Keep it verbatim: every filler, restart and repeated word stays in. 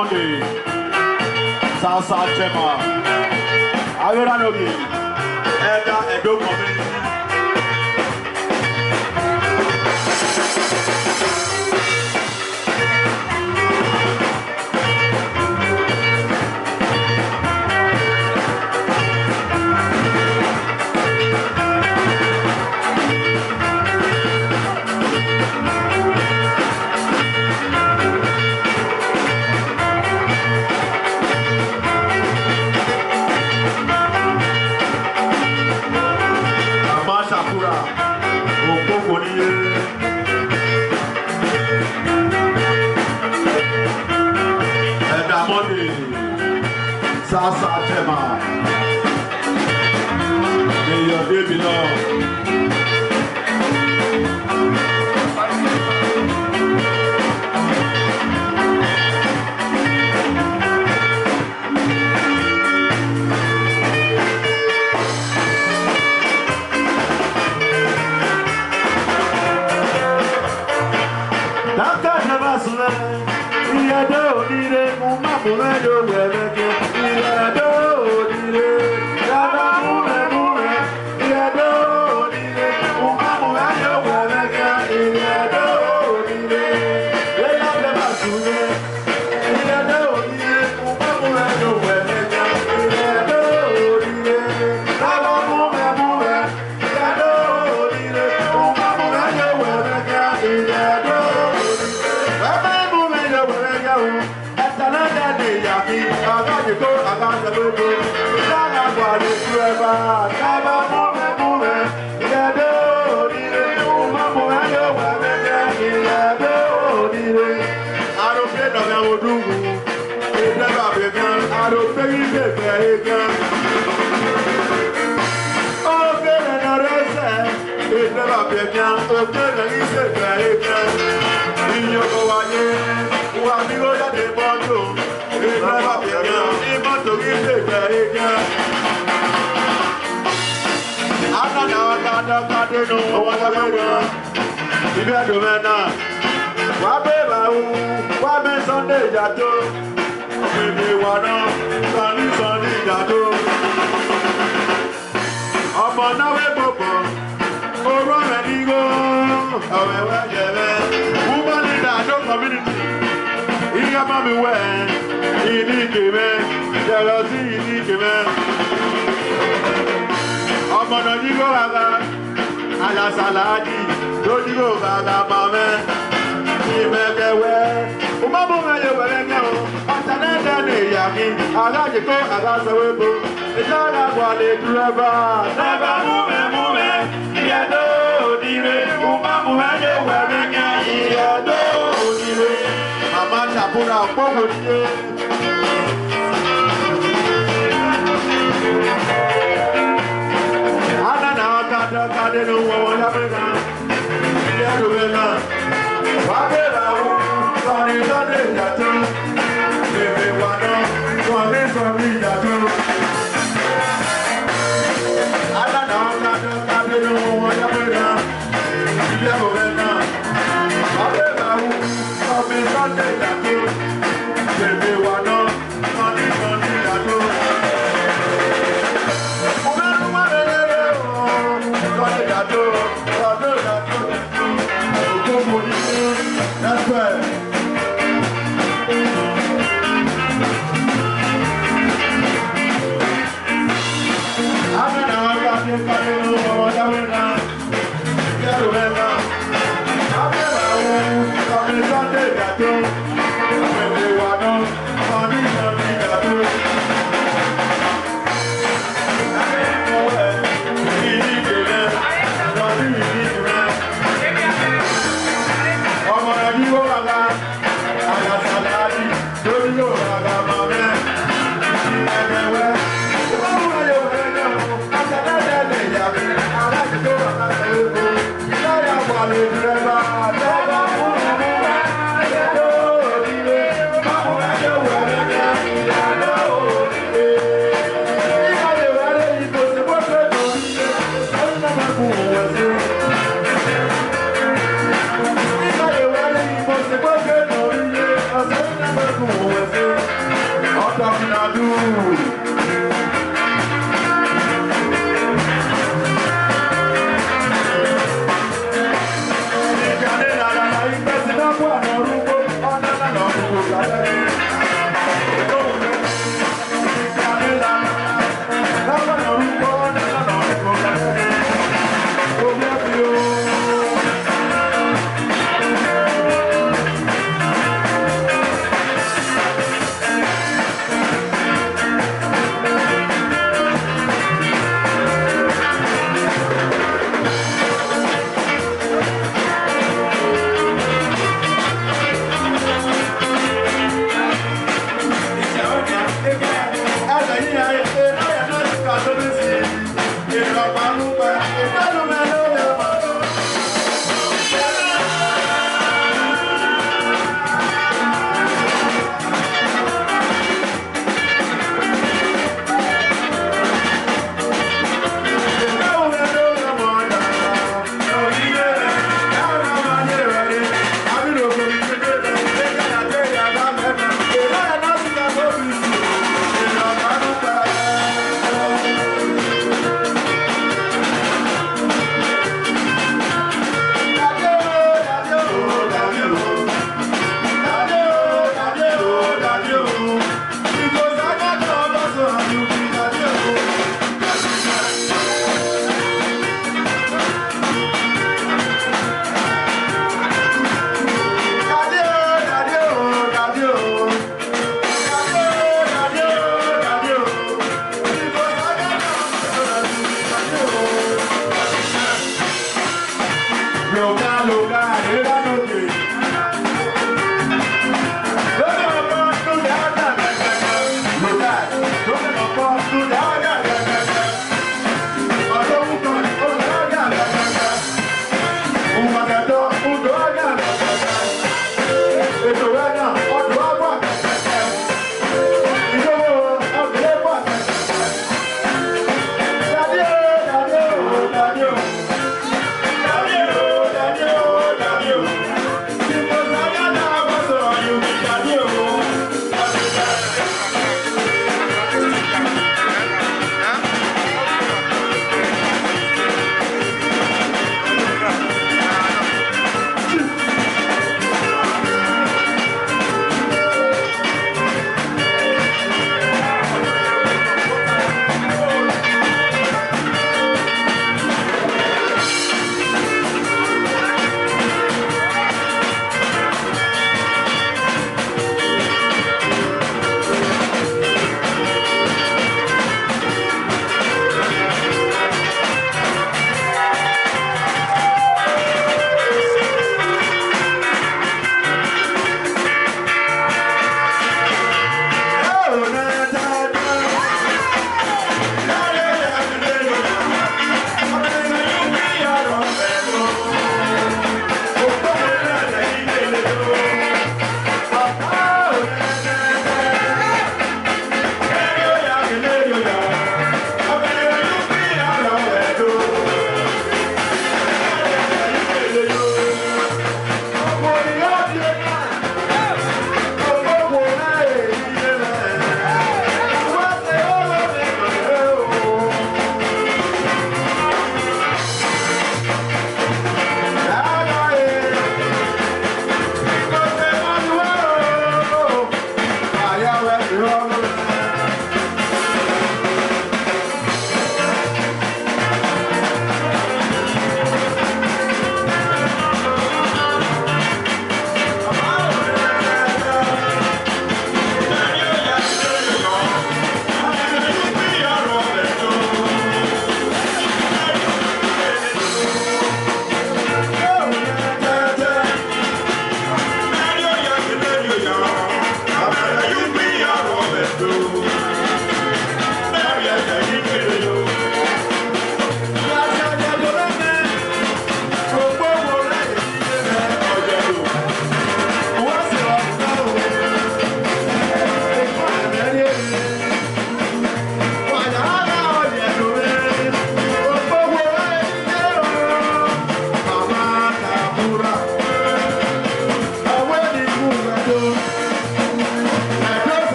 Monday, Sasa Chairman. Avbe erha ne ovbi ẹdẹ Ẹdo community. Mama Shakura, okpokpo ni ye. Ẹdamọni, Sasa Chairman. May your day be long. Daka ne ma sunu, iye do ni re, u ma mu mwẹ yo wẹ vbe ẹkẹ. Iye do ni re, daka mu mwẹ, mu mwẹ. Iye do ni re, u ma mu mwẹ yo wẹ vbe ẹkẹ. Iye do ni re, eya ne ma sunu. Aro pe nọ gha vbe odughu, edrẹva vbe khian, aro pe ghi vbe egbe egbe. Okere ne ọ rre sẹ, edrẹva vbe khian, okere ghi vbe egbe egbe. Iyọkọ wa ye, uwa mi gho ya de mọto, edrẹva vbe khian, imọto ghi vbe egbe egbe. Ana na wa ka da ka de nu, wa ka da wa. Ibe do mwẹ na, wa be vbe ru, wa be Sunday ya to, wa be wa nọ, Sunday, Sunday ya to. Ọmọ na wẹ gbọgbọ, orhu ọmwẹ ni igho, ọmwẹ wẹ yẹ mwẹ. Woman leader Ẹdo community, ighẹ ma mi wẹ, ini ke mwẹ, jealousy ini ke mwẹ. Ọmọ nọ ni igho gha gha. Alasaladi, do ni igho gha gha ma mwẹ. Imẹ kẹ wẹ, u ma mu mwẹ ye wẹ vbe ẹkẹ o. Ọta nẹ ẹdẹ ne ya khin, a gha ye ko, a gha sẹ wẹ ebo. Eja gha gualọ edrẹva, nẹ ẹba mu mwẹ, mu mwẹ. Iye do ni re, u ma mu mwẹ ye wẹ vbe ẹkẹ. Iye do ni re. Mama Shakura, okpogho ni ye. Ana na wa ka da ka de ne uwọnmwẹ ya mwẹ na. Iye do mwẹ na. Wa be vbe ru, Sunday, Sunday ya to. Bebe wa nọ, Sunday, Sunday ya to. Ana na wa ka da ka de ne uwọnmwẹ ya mwẹ na. Iye do mwẹ na. Wa be vbe ru, Sunday, Sunday ya to. Bebe wa nọ.